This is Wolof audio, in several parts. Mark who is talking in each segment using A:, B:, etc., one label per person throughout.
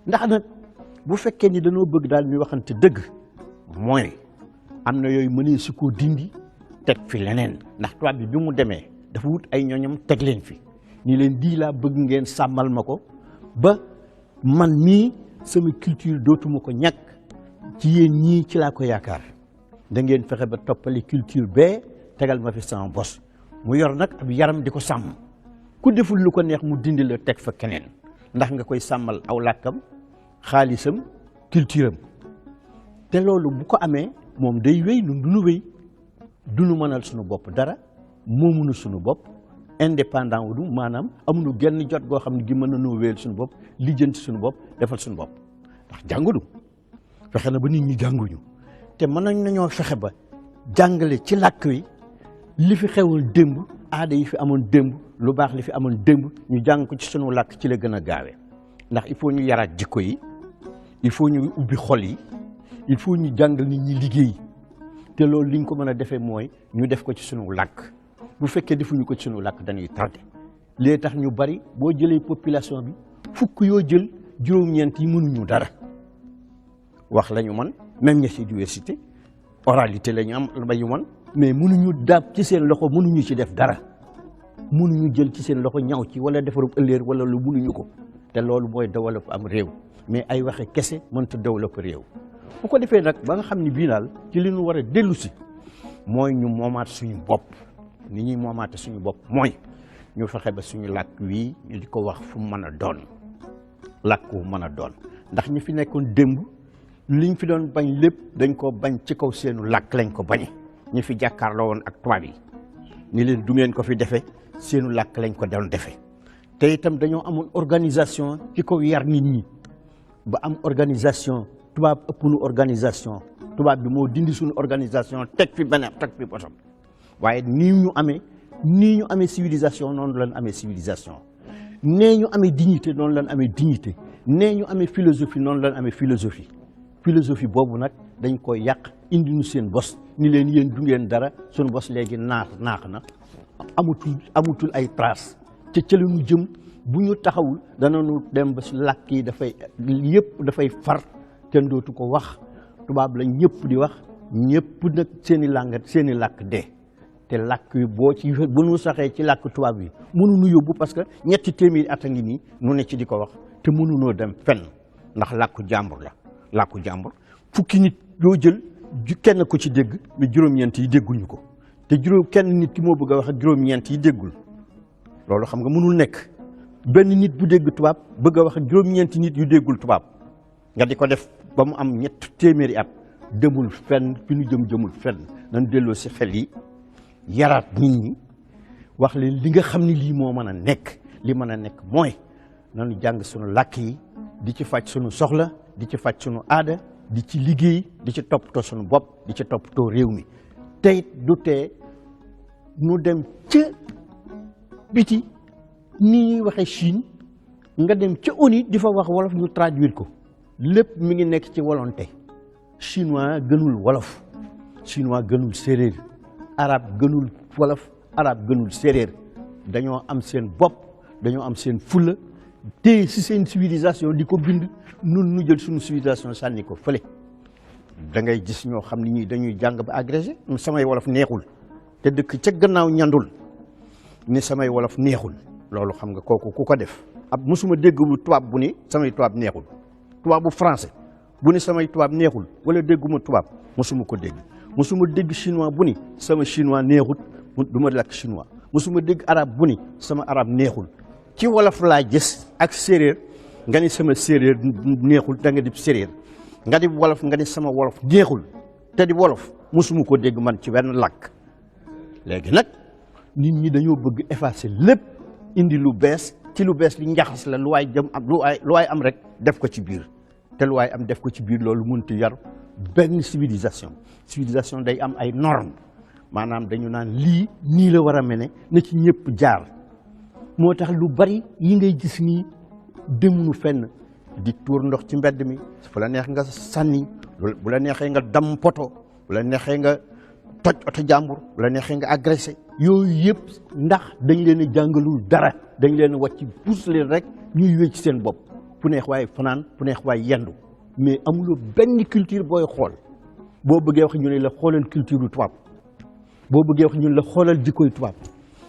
A: ndax nag bu fekkee ni dañoo bëgg daal ñu waxante dëgg mooy am na yooyu mënee su koo dindi teg fi leneen ndax tubaab bi mu demee dafa wut ay ñoñam teg leen fi ni leen di laa bëgg ngeen sàmmal ma ko ba man mii sama culture dootuma ko ñàkk ci yéen ñii ci laa ko yaakaar da ngeen fexe ba toppali culture bee tegal ma fi sama bos mu yor nag ab yaram di ko sàmm ku deful lu ko neex mu dindi la teg fa keneen ndax nga koy sàmmal aw làkkam xaalisam culture am te loolu bu ko amee moom day wéy nun du nu wéy du nu mënal suñu bopp dara moomunu suñu bopp indépendant wu du maanaam amuñu genn jot goo xam ne gi mën na noo wéyal suñu bopp lijjanti suñu bopp defal suñu bopp ndax jànguñu fexe na ba nit ñi jànguñu te mën nañoo fexe ba jàngale ci làkk wi li fi xewoon démb aada yi fi amoon démb lu baax li fi amoon démb ñu jàng ko ci sunu làkk ci la gën a gaawee ndax il faut ñu yaraat jikko yi il faut ñu ubbi xol yi il faut ñu jàngal nit ñi liggéey te loolu li ñu ko mën a defee mooy ñu def ko ci sunu làkk bu fekkee defuñu ko ci sunu làkk dañuy tardé léegi tax ñu bari boo jëlee population bi fukk yoo jël juróom-ñeent yi mënuñu dara wax la ñu man même ña ci diversité oralité la ñu am ba ñu man mais mënuñu daab ci seen loxo mënuñu ci def dara mënuñu jël ci seen loxo ñaw ci wala defaru ëllëer wala lu mënuñu ko te loolu mooy développé am réew mais ay waxe kese mënta développé réew bu ko defee nag ba nga xam ne bii daal ci li ñu war a dellu si mooy ñu moomaat suñu bopp ni ñuy moomaate suñu bopp mooy ñu fexe ba suñu làkk wii ñu di ko wax fu mën a doon làkk wu mën a doon ndax ñi fi nekkoon démb liñ fi doon bañ lépp dañ ko bañ ci kaw seenu làkk lañ ko bañe ñi fi jàkkaarloo woon ak tubaab yi ni leen du ngeen ko fi defe seenu làkk lañ ko doon defe te itam dañoo amoon organisation ci kaw yar nit ñi ba am organisation tubaab ëpp nu organisation tubaab bi moo dindi suñu organisation teg fi beneen teg fi bosam waaye nii ñu amee civilisation noonu lañ amee civilisation nee ñu amee dignité noonu lañ amee dignité nee ñu amee philosophie noonu lañ amee philosophie boobu nag dañ koy yàq indi ñu seen bos ni leen yéen du ngeen dara suñu bos léegi naax na amutul ay trace ca ca ñu jëm bu ñu taxawul danañu dem ba si làkk yi yëpp dafay far kenn dootu ko wax tubaab la ñëpp di wax ñëpp nag seen i làkk dee te làkk yi bu ñu saxee ci làkk tubaab yi mënuñu yóbbu parce que ñetti téeméeri at a ngi nii nu ne ci di ko wax te mënunoo dem fenn ndax làkku jàmbur la làkku jàmbur fukki nit yoo jël kenn ko ci dégg mais juróom-ñeent yi dégguñu ko te kenn nit ki moo bëgg a wax ak juróom-ñeent yi déggul loolu xam nga mënul nekk benn nit bu dégg tubaab bëgg a wax ak juróom-ñeenti nit yu déggul tubaab nga di ko def ba mu am ñett téeméeri at demul fenn fi ñu jëmul fenn nañ delloo si xel yi yaraat nit ñi wax leen li nga xam ne lii moo mën a nekk li mën a nekk mooy nañu jàng sunu làkk yi di ci faj sunu soxla di ci faj sunu aada di ci liggéey di ci toppatoo sunu bopp di ci toppatoo réew mi tey du tee nu dem ca biti ni ñuy waxee Chine nga dem ca ONU di fa wax wolof ñu traduire ko lépp mi ngi nekk ci volonté chinois gënul wolof chinois gënul séeréer arabe gënul wolof arabe gënul séeréer dañoo am seen bopp dañoo am seen fulla te si seen civilisation di ko bind nun nu jël suñu civilisation sànni ko fële da ngay gis ñoo xam ne ñii dañuy jàng ba agrégé samay wolof neexul te dëkk ca gannaaw ñandul ni samay wolof neexul loolu xam nga kooku ku ko def ab mosuma dégg bu tubaab bu ni samay tubaab neexul tubaab bu français bu ni samay tubaab neexul wala dégguma tubaab mosuma ko dégg mosuma dégg chinois bu ni sama chinois neexul du ma làkk chinois mosuma dégg arabe bu ni sama arabe neexul ci wolof laa gis ak séeréer nga ni sama séeréer neexul da nga di séeréer nga di wolof nga ni sama wolof neexul te di wolof mosuma ko dégg man ci benn làkk léegi nag nit ñi dañoo bëgg effacer lépp indi lu bees ci lu bees li njaxas la lu waay jëm am lu waay am rek def ko ci biir te lu waay am def ko ci biir loolu mënut yar benn civilisation day am ay normes maanaam dañu naan lii nii la war a mel ne na ci ñëpp jaar moo tax lu bari yi ngay gis nii demuñu fenn di tuur ndox ci mbedd mi fu la neex nga sànni bu la neexee nga dam poto bu la neexee nga toj oto jàmbur bu la neexee nga agressé yooyu yëpp ndax dañ leen a jàngalul dara dañ leen a wàcc pousse leen rek ñuy wéy ci seen bopp fu neex waay fanaan fu neex waay yendu mais amuloo benn culture booy xool boo bëggee wax ñu ne la xoolal culture du tubaab boo bëggee wax ñu ne la xoolal jikkoy tubaab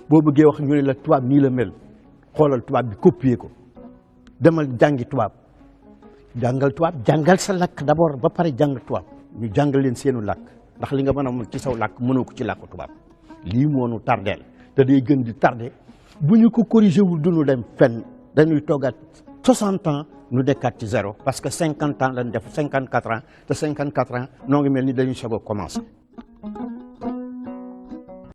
A: boo bëggee wax ñu ne la tubaab nii la mel xoolal tubaab bi copier ko demal jàngi tubaab jàngal tubaab jàngal sa làkk d'abord ba pare jàng tubaab ñu jàngal leen seenu làkk ndax li nga mën a mën ci saw làkk mënoo ko ci làkku tubaab lii moo nu tardeel te day gën di tardé bu ñu ko corrigé wul du ñu dem fenn dañuy toogaat 60 ans nu dekkaat ci zéro parce que 50 ans lañ def 54 ans te 54 ans noo ngi mel ni dañuy soog a commencé